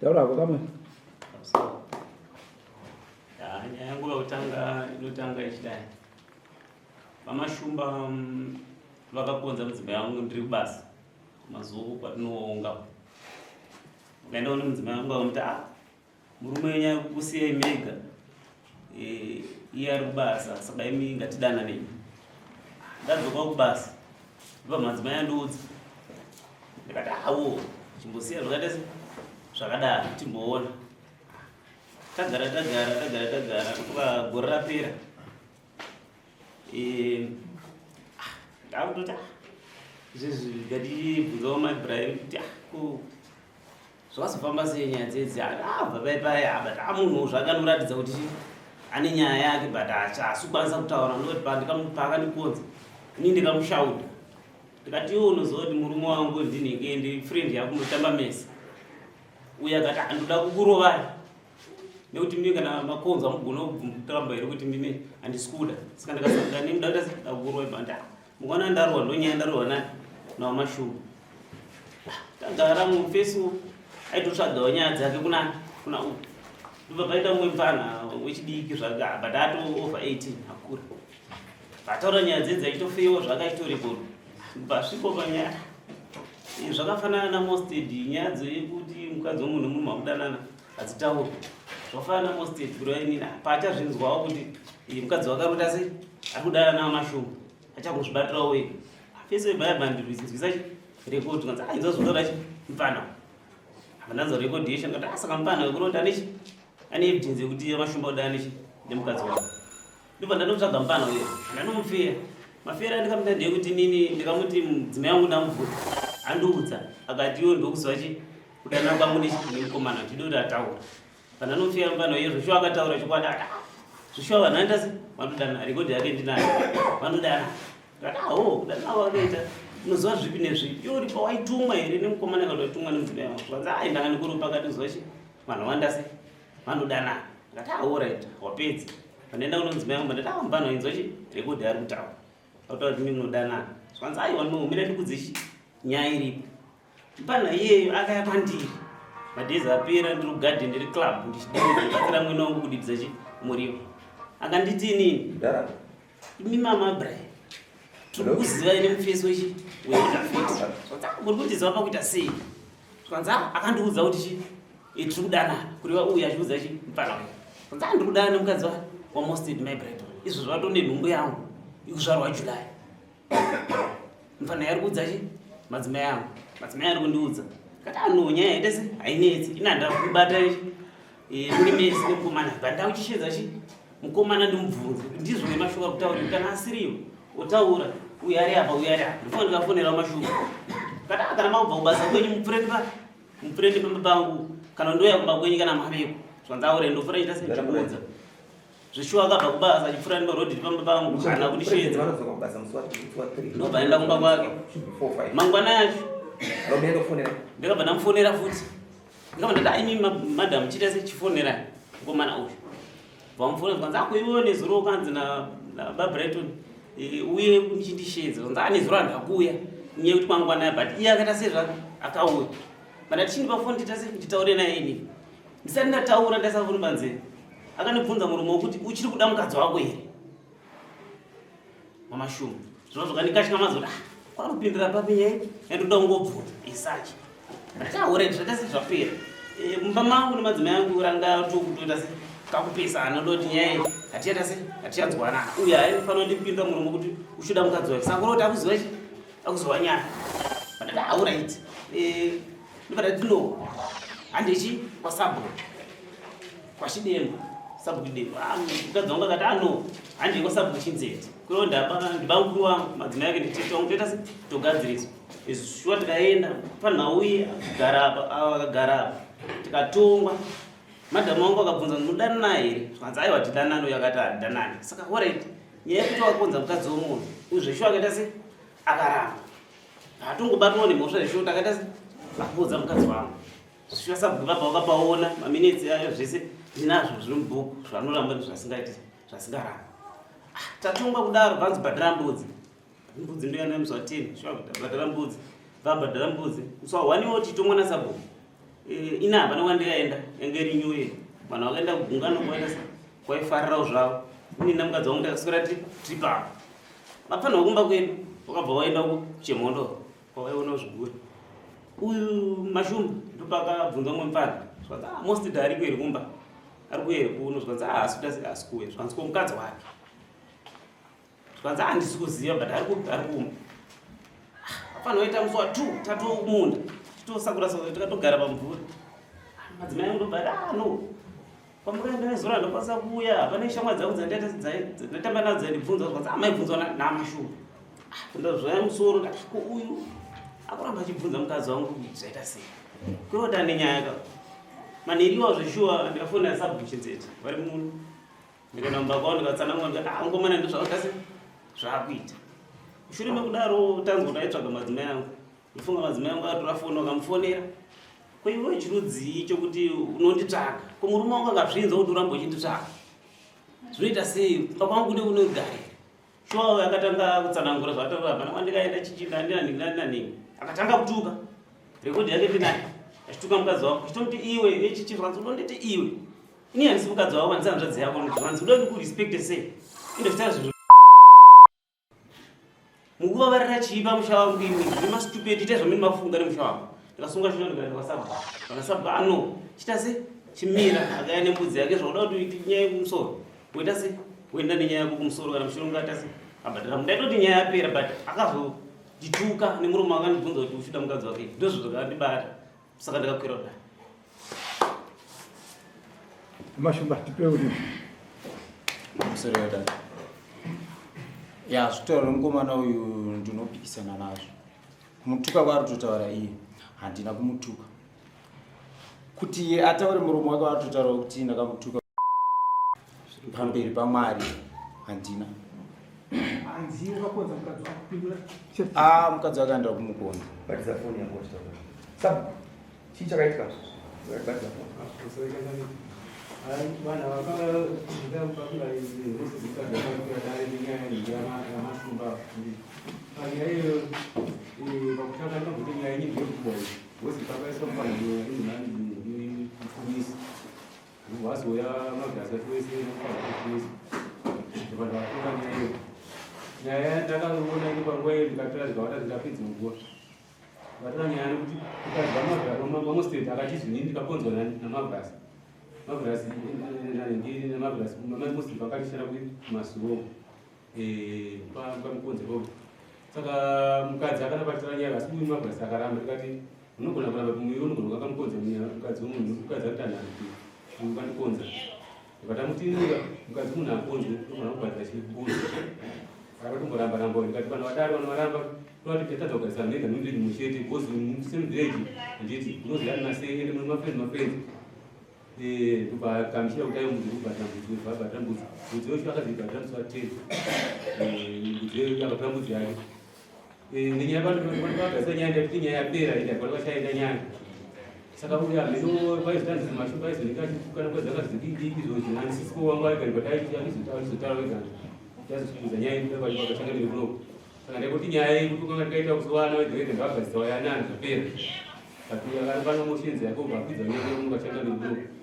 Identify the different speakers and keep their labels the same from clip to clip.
Speaker 1: Taura hako kamwe.
Speaker 2: Nyaya yangu yakutanga inotanga ichidai. VaMashumba vakakonza mudzimai wangu ndiri kubasa kumazuva kwatinoonga. Ukaenda kune mudzimai wangu akamuti ah murume wenyu ari kukusiyai mega eh, iye ari kubasa saka imi ngatidananei. Ndadzoka kubasa ndobva madzimai andiudza ndikati awo chimbosiya zvakaita se zvakadaro timboona tagara tagara tagara tagara kuva gore rapera eh, ah, ndakutoti ah, izvezvi ngatibvunzawo maibrahim kuti ah, ko zvakazofamba sei nyaya dzedzi abva pai pai but amunhu zvakanoratidza kuti ane nyaya yake but haasi kukwanisa kutaura ndokuti paakandikonza ini ndikamushauda ndikati iwe unoziva kuti murume wangu ndinenge ndi friend yako munotamba mese uye akati andoda kukurovai nekuti mimi kana makonzo amugona kutamba here kuti mimi handisi kuda saka ndikasanga nemi da kuita kukurovai banda mukaona ndarohwa ndonyaya ndarohwa nani nawo mashuba tagara mufesi aitotsvagawo nyaya dzake kuna kuna uyu ndobva paita mumwe mfana wechidiki zvake but ato over 18 akura Vataura nyaya dzedzi achitofewa zvake achitorekodwa. Pasviko panyaya zvakafanana namosted nyaya dzekuti mukadzi wemunhu nemurume vakudanana hadzitaurwi. Zvafanana namosted kureva inini paachazvinzwawo kuti mukadzi wake arikuita sei ari kudanana namashumba achangozvibatirawo wega. Fese bhaibhandiri chi rekodi kanzi ainzwa zvotaura chi mupfana. Apa ndanzwa rekodi yeshe ndikati ah saka mupfana wekurota ane chi ane evidence yekuti mashumba kudana nechi nemukadzi wake. Ndobva ndanotsvaga mupfana uye ndanomufeya. Mafeyero andikamuita ndeyekuti nini ndikamuti mudzimai wangu ndamubvunza andiudza akati iwe ndokuziva chi kudanana kwangu nemukomana ndida kuti ataura. Pandanomufeya mupfana uye zveshuwa akataura chokwadi akati ah zveshuwa vanhu vanoita se vanodana rekodhi yake ndinayo vanodana. Ndikati ah oh kudanana kwavakaita unoziva zvipi nezvipi iwe uri pawaitumwa here nemukomana kana waitumwa nemudzimai wangu zvikanzi ah ndanga ndikuri pakati uziva chi vanhu vawanda sei vanodanana ndikati ah alright wapedza pandaenda kuno mudzimai wangu ndati ah mupano inzwa chi rekodhi ari kutaura akutaura kuti mimi munodanana zvikanzi aiwa no mira ndikudze chi nyaya iripo mupana iyeyo akaya kwandiri madays apera ndiri kugarden ndiri club ndichibatsira mwene wangu kudidza chi muriwo akanditi inini imi mama Brian tiri kuziva ine mufesi wechi weitafiti muri kutiziva pakuita sei zvikanzi ah, akandiudza kuti chi eh, tiri kudanana kureva uyu achiudza chi mupfana uyu zvikanzi ah, ndiri kudanana nemukadzi wa wamosted my Brighton izvo zvato nenhumbu yangu ikuzvarwa July mupfana yari kuudza chi madzimai angu madzimai ari kundiudza kati ano ah, nyaya yaita se hainetsi ina ndakubata eh, muri mese nemukomana but ndakuchishedza chi mukomana ndimubvunze ndizvo nemashoko akutaura kana asiriyo otaura uyu ari apa uyu ari apa ndifuna ndikafonera mashoko kana kana makubva kubasa kwenyu mupfureni pa mupfureni pamba pangu kana ndouya kumba kwenyu kana maveko zvanzi aure ndofura ita sendikuudza zveshuwa akabva kubasa achipfura neparodhi pamba pangu kana kundisheedza ndobva aenda kumba kwake mangwana yacho ndakabva ndamufonera futi ndikabva ndati aimi madam chiita sechifonera mukomana uyu Vamufona zvikanzi ako iwewe nezuro ukanzi nabaBrighton eh, uye uchindisheedza zvanzi ane zuro andakuuya nyaya yekuti kwangwanaya but iye akaita sei zvake akauya but achindipa foni ndita sei nditaure naye ini ndisati ndataura ndaisa foni panzeve akandibvunza murume wekuti uchiri kuda mukadzi wako here Mama Shumba zvino zvakandikatyamadza kuti ah, kwanopindira papi nyaya yandoda kungobvunza isachi ndataura zvakaita sezvapera eh, mumba mangu nemadzimai angu ranga tokutoita se kakupesana ndoti nyaya iyi hatichaita se hatichanzwanana uye ainofanira ndipinda muromo kuti uchoda mukadzi wake saka kuroti akuziva chi akuziva nyaya ndati auraiti eh, ndobva ndati no handichi kwasabhuku kwachidembo sabhuku chidembo ah, mukadzi wangu akati ano ah, handei kwasabhuku chinzete kurewo ndibamukuru wangu madzimai ake nditete wangu toita se togadziriswa izvi shuwa tikaenda panhau iye akagara apa ava akagara apa tikatongwa madhamu wangu akabvunza munodanana here zvikanzi aiwa tidanani uyo akati hatidanani saka orit nyaya yekuti wakonza mukadzi wemunhu uyu zveshuwa akaita se akaramba hatongobatwawo nemhosva zveshuwa takaita se akuudza mukadzi wangu Shuwa sabhuku baba wakapaona maminitsi ayo zvese ndinazvo zviri mubhuku zvanoramba nezvasingaiti zvasingaramba. Ah, tatongwa kudaro bvanzi bhadhara mbudzi. Mbudzi ndoyana musi wa 10 shuwa bhadhara mbudzi. Vabhadhara mbudzi. Musi wa 1 iwo tichitongwa nasabhuku. Eh, ini hapana kwandikaenda yange iri new year vanhu vakaenda kugungano kwaenda kwaifarirawo zvavo ini namukadzi wangu takaswera tiri papa vafanirwa kumba kwedu wakabva waenda kuchemhondo kwavaiona zvigure uyu mashumba ndopakabvunza umwe mupfana zvikanzi ah, most da ariko here kumba ari kuya here kuno zvikanzi ah, asi kuda asi kuuya zvikanzi ko mukadzi wake zvikanzi ah, handisi kuziva but ari kupi ari kumba afanira waita musi wa two tatomunda titosakura sakura tikatogara pamvura madzimai angu ndobva ati ah no kwamakaenda nezuro handokwanisa kuuya hapana shamwari dzangu dzandaitamba nadzo dzaindibvunza zvikanzi amaibvunzwa namashuwa ah, ndazvaya musoro ndati ko uyu akuramba achibvunza mukadzi wangu zvaita sei kureva kuti ane nyaya ka manheriwa zveshuwa ndikafonera sabhuchinzeti vari muno ndikaenda mumba kwavo ndikatsanangura ndikati ah mukomana ndozvaakasi zvaakuita mushure mekudaro tanzwa kuti aitsvaga madzimai angu ndofunga madzimai angu akatora foni akamufonera ko iwe chirudzii chokuti unonditsvaga ko murume wangu akazvinzwa kuti uramba uchinditsvaga zvinoita sei kumba kwangu kune unogarira shuwa akatanga kutsanangura zvaataura hapana kwandikaenda chichinaninaninaninaningi akatanga kutuka rekodhi yake ndinayo achituka mukadzi wangu achitomuti iwe echichi zvanzi unonditi iwe ini handisi mukadzi wako handisi hanzvadzi yako zvanzi uda ndikurespecte sei indozvitaura zvinhu mukuvavarira chii pamusha wangu imwi nemastupid ita zvamini mafunga nemusha wangu ndikasunga shona ndikaenda kwasabwa vakasabwa ano chita se chimira akaya nembudzi yake zvakuda kuti uite nyaya yekumusoro woita se woenda nenyaya yako kumusoro kana mushure ungaita se abhadhara ndaitoti nyaya yapera but akazondituka nemuromo akandibvunza kuti uchida mukadzi wake ndozvo zvakandibata saka ndakakwira kudai
Speaker 1: Mashumba tipe uri.
Speaker 3: Musoro yadada. Ya zvitaura mukomana uyu ndinopikisana nazvo. Kumutuka kwaari kutotaura iye handina kumutuka. Kuti ataure muromo wake waari kutotaura kuti ndakamutuka pamberi paMwari handina.
Speaker 1: Hanzi wakakonza mukadzi wako pindura.
Speaker 3: Ah mukadzi wake andira kumukonza.
Speaker 4: Batidza foni yangu wachitaura. Sabu. Chii chakaitika? Batidza foni.
Speaker 5: Vanhu vakaaaimashumba panyaya iyo pakutanga ndinokuti nyaya inyi ndeyekubwa iyi bhozi pakaiswa mufananidzo wazouya magasi acho wese nokufamisa vanhu vatonga nyaya iyo nyaya ndakaona ini panguva iyo ndikatora zvikawanda zvingapedzi nguva vatora nyaya nekuti ukazwa mamostate akachizwi ini ndikakonzwa namavhasi mavhasi namavhasi mamostate vakachishanda kumasuo eh, pamukonzero saka mukadzi akana pachitora nyaya asi uyu mavhasi akaramba ndikati unogona kuramba mumwe unogona kakamukonza mukadzi wemunhu mukadzi akutanharuki ukandikonza Ndikatamutinura mukadzi munhu akonzwe unogona kubhadhara chibunzi akatomboramba ramba ndikati vanhu vadaro vanhu varamba toti tatadza kugarisana mega muvillage muchete because same village handiti unoziyana sei ende mune mafriends mafriends eh, ndobva kamishira kuti ayo mbudzi kubhadhara mbudzi bhadhara mbudzi mbudzi yocho akazibhadhara musi wa ten eh, mbudzi yocho akatora mbudzi yake Eh, nenyaya vagasa nyaya ndakuti nyaya yapera ida kwani vachaenda nyaya saka uya mhino vaizotanzisa mashoko aizoneka achitukana kwa dzanga dzidiki izvozvi nanisisiko wangu aigari bataizotaura wega tazosvikuza nyaya yedu vakachanga miri kunoku saka ndaikuti nyaya yekuti ukanga tikaita kuzowana wega wega ndavagadzisa wayanani zvapera but akapano motions yake ubva apidza nyaya yedu vakachanga miri kunoku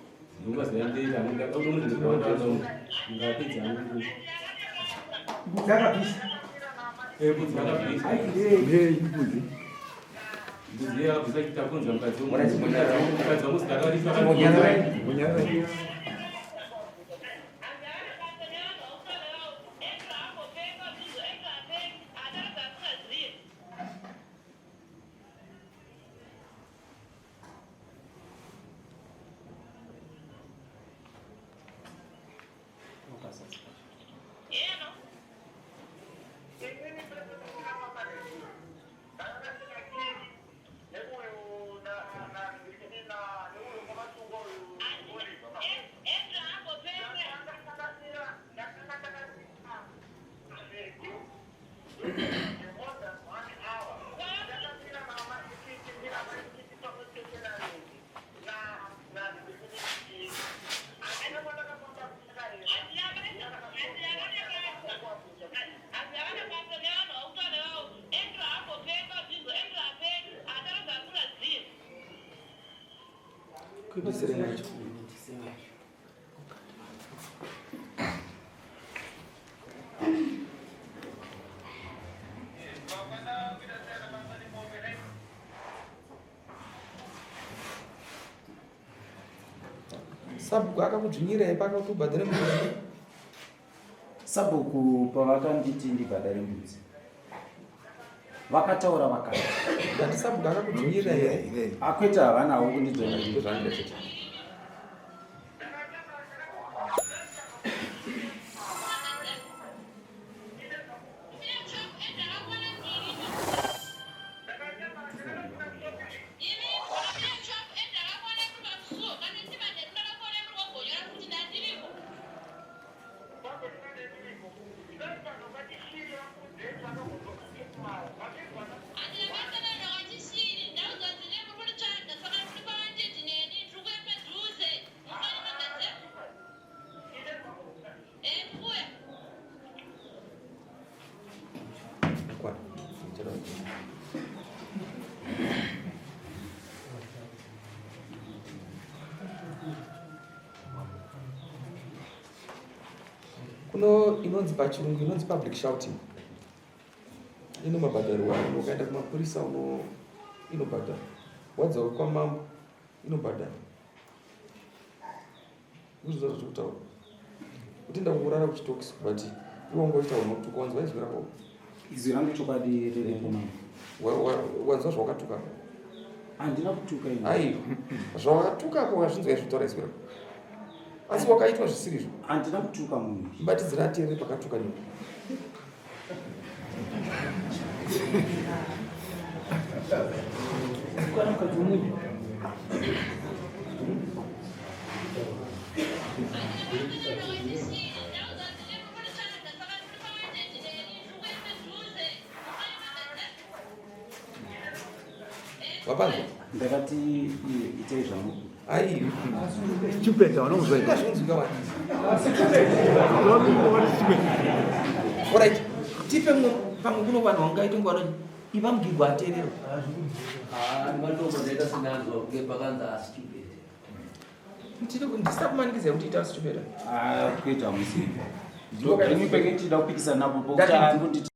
Speaker 4: Ndisere mwacho. Sabhuku akakudzvinyirai pakakuti ubhadhare mbudzi.
Speaker 3: Sabhuku pavakanditi ndibhadhare mbudzi vakataura vakati
Speaker 4: Ndati sabhuku akakudzvinyirai here?
Speaker 3: Akwete, havanawo kundidzvanyirira.
Speaker 4: Kuno inonzi pachirungu inonzi public shouting, inomabhadharwa. Ukaenda kumapurisa uno inobhadhara, wadzoka kwamambo inobhadhara. Uzviziva zvati kutaura kuti ndakuurara kuchitokisi, but iwe wangoita unotuka. Wanzwa izwi rako?
Speaker 3: Izwi rangu chokwadi riripo, mama.
Speaker 4: Wanzwa zvawakatuka?
Speaker 3: Handina kutuka ini.
Speaker 4: Aiwa, zvawakatuka wazvinzwa izvi kutaura izwi rako, asi wakaitwa zvisirizvo.
Speaker 3: Handina kutuka munhu.
Speaker 4: Batidzira ateerere pakatuka nyika.
Speaker 1: Mukadzi wemunhu.
Speaker 4: Wapanzwa?
Speaker 3: Ndakati iye itei zvamuku.
Speaker 4: Aiwa.
Speaker 1: Stupid, vanonzwa.
Speaker 4: Ingazvinzwika wani. Alright, tipe mumwe. Pamwe kuno vanhu vangaite nguva vanoti iva mugigwa ateerera.
Speaker 6: Matombo ndaita sinanzwa kunge pakanzi astupid.
Speaker 4: Ndisina kumanikidza kuti ita stupid.
Speaker 3: Kuita musi ini penge tichida kupikisana napo pokuti ari kunditi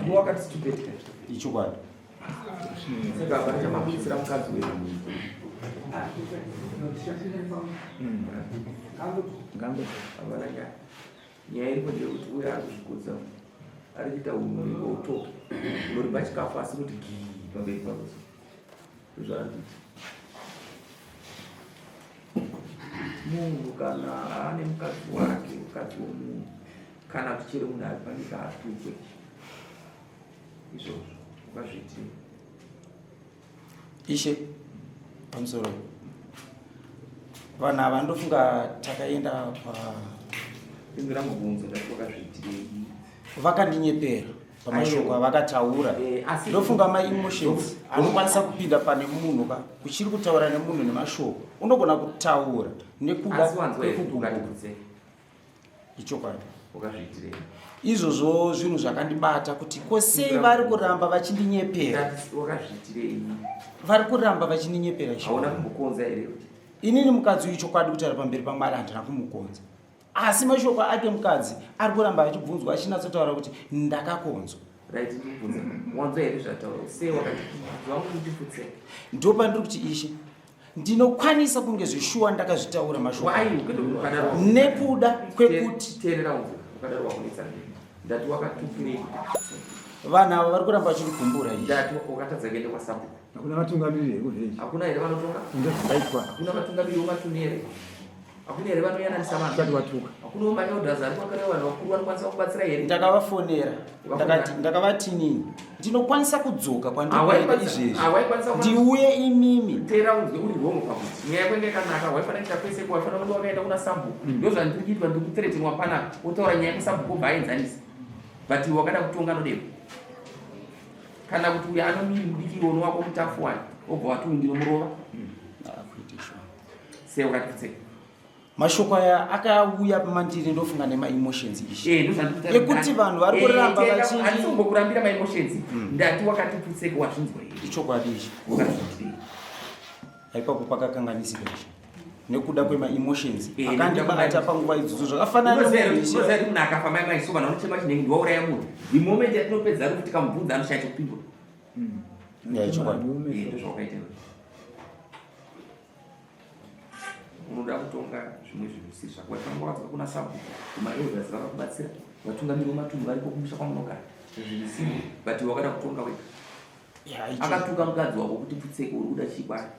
Speaker 4: Ndiwe wakati stupid.
Speaker 3: Ichokwadi.
Speaker 4: Saka hapana chamabuditsira mukadzi wedu. Havana nyaya. Nyaya iripo ndeyekuti uyo ari kuzvikudza, ari kuita unhu hweutoki, unoripa chikafu asi kuti gii pamberi pako. Ndozvaari kuita. Munhu kana ane mukadzi wake, mukadzi womunhu, kana kuti chero munhu ari panyika atukwe izvozvo, wakazviitira.
Speaker 3: Ishe, pamusoro, vanhu ava ndofunga takaenda pa
Speaker 4: Pindura mubvunzo. Ndati wakazviitirei?
Speaker 3: Vakandinyepera pamashoko avakataura.
Speaker 4: Asi
Speaker 3: Ndofunga maemotions anokwanisa kupinda pane munhu ka uchiri kutaura nemunhu nemashoko, unogona kutaura nekuda
Speaker 4: Asi wanzwa here kuti
Speaker 3: kwekugumbuka.
Speaker 4: ukatiputse?
Speaker 3: Ichokwadi.
Speaker 4: Wakazviitirei?
Speaker 3: Izvozvo zvinhu zvakandibata kuti ko sei vari kuramba vachindinyepera.
Speaker 4: Ndati wakazviitirei?
Speaker 3: Vari kuramba vachindinyepera, Ishe.
Speaker 4: Hauna kumbokonza here kuti
Speaker 3: Inini mukadzi uyu, chokwadi, kutaura pamberi paMwari, handina kumukonza, asi mashoko ake mukadzi ari kuramba achibvunzwa achinatsotaura kuti ndakakonzwa.
Speaker 4: Right, ndikubvunza, wanzwa here zvataura? Sei wakati wangu ndiputse?
Speaker 3: Ndo pandiri kuti, Ishe, ndinokwanisa kunge zvishuwa ndakazvitaura mashoko
Speaker 4: Wai kwete ukadaro.
Speaker 3: Nekuda kwekuti
Speaker 4: Teerera unzwe, ukadaro wakunetsa. Ndati wakatukirei?
Speaker 3: Vanhu ava vari kuramba vachindigumbura, Ishe.
Speaker 4: Ndati wakatadza kuenda kwasabhuku.
Speaker 1: Hakuna vatungamiriri here kuvillage?
Speaker 4: Hakuna here vanotonga?
Speaker 1: Ndozvaitwa.
Speaker 4: Hakuna vatungamiriri vematunhu here? Hakuna here vanoyananisa vanhu?
Speaker 1: Usati watuka.
Speaker 4: Hakuna maelders ari kwakare, vanhu vakuru vanokwanisa kubatsira here?
Speaker 3: Ndakavafonera, ndakati, ndakavati nini ndinokwanisa kudzoka kwandiri kuenda izvezvi,
Speaker 4: Hawaikwanisa.
Speaker 3: ndiuye imimi.
Speaker 4: Teera unzwe, uri wrong pakuti nyaya yako inge yakanaka, waifanira kuita kwese waifanira kunge wakaenda kuna sabhuku. Ndo zvandiri kuitwa, ndiri kuthreatenwa panapa. Wotaura nyaya kusabhuku, obva aenzanisa, but iwe wakada kutonga nodemo, kana kuti uyo anomiri mudiki iwe unowako mutafu wani, obva wati uyu ndinomurova.
Speaker 3: Akuite sure.
Speaker 4: Sei wakati
Speaker 3: Mashoko aya akauya mandiri ndofunga nemaemotions, Ishe.
Speaker 4: Eh, ndozvandiri
Speaker 3: Ekuti vanhu vari kuramba vachindi
Speaker 4: Handisi kumbokurambira maemotions. Ndati wakati putseke, wazvinzwa here?
Speaker 3: Ichokwadi, Ishe.
Speaker 4: Wakazviitirei?
Speaker 3: Ipapo pakakanganisika izvi nekuda kwemaemotions
Speaker 4: Eh,
Speaker 3: akandibata panguva idzodzo zvakafanana
Speaker 4: Unoziva
Speaker 3: nemunhu
Speaker 4: here kuti munhu akafa mai mai so vanhu vanochema chinenge ndiwauraya munhu. The moment yatinopedza rufu tikamubvunza anoshaya chekupindura.
Speaker 3: Yeah, chokwadi.
Speaker 4: Eh, ndozvawakaita iwe. Unoda kutonga zvimwe zvinhu zvisiri zvako. Waifanga wadzoka kuna sabhuku, kumaelders vakakubatsira, vatungamiri vematunhu variko kumusha kwamunogara. Zvinhu zvisiri, but iwe wakada kutonga wega.
Speaker 3: Yeah, icho-
Speaker 4: Akatuka mukadzi wako kuti pfutseke uri kuda chii kwaari.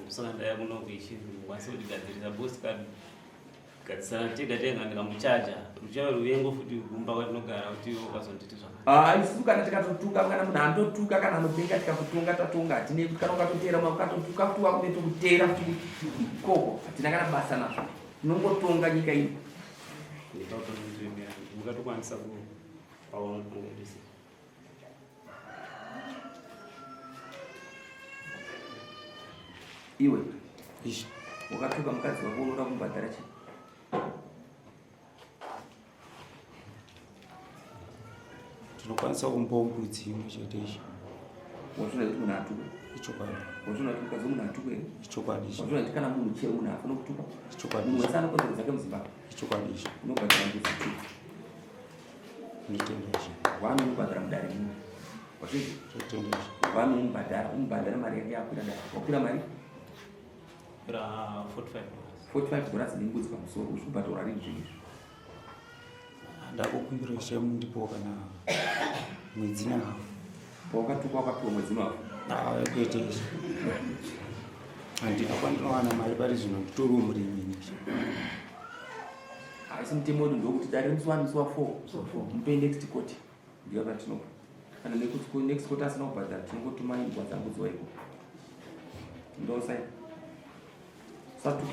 Speaker 2: Ndosaka ndaya kuno kuichi mukwanise kutigadzirisa bosi kagadzisana tega tega ndikamuchaja ruchava ruvengo futi kumba kwatinogara kuti ukazonditi zvakanaka.
Speaker 4: Ah, isusu kana tikatotuka kana munhu andotuka kana anopenga tikakutonga tatonga hatinei kuti kana ukatoteera mwa ukatotuka kuti wakude tokuteera futi ikoko hatina kana basa nazvo tinongotonga nyika ino.
Speaker 2: Mukatokwanisa kupaona kuti pangaitise.
Speaker 4: Iwe
Speaker 3: Ishi.
Speaker 4: wakatuka mukadzi wako unoda kumubhadhara chii?
Speaker 3: Tinokwanisa kumupawo mbudzi imwe chete ichi.
Speaker 4: Wazviona kuti munhu atukwe?
Speaker 3: Ichokwadi.
Speaker 4: Wazviona kuti mukadzi wemunhu atukwe here?
Speaker 3: Ichokwadi ichi.
Speaker 4: Wazviona kuti kana munhu chero munhu haafani kutukwa?
Speaker 3: Ichokwadi
Speaker 4: Munhu
Speaker 3: ichi.
Speaker 4: wese ane kodzero dzake muZimbabwe.
Speaker 3: Ichokwadi ichi.
Speaker 4: Unobhadhara mbudzi two.
Speaker 3: Ndinotenda ichi.
Speaker 4: One unobhadhara mudare muno. Wazvinzwa?
Speaker 3: Ndinotenda ichi.
Speaker 4: One unobhadhara, unobhadhara mari yake yakwira dare. Wakwira mari?
Speaker 2: Ra $45.
Speaker 4: $45 nembudzi pamusoro. Uri kubhadhara rini zvinhu izvi?
Speaker 3: Ndakukumbira ishe mundipowo kana mwedzi nehafu.
Speaker 4: Pawakatukwa wakapiwa mwedzi nehafu?
Speaker 3: Ah, kwete izvi. Handina kwandinowana mari pari zvino nditoriwo murimi ini.
Speaker 4: Asi mutemo wedu ndokuti dare musi wani musi wa 4 mupe next court ndiyo patinopa kana nekuti next court asina kubhadhara tinongotuma imbwa dzangu dziwaiko ndosai satu.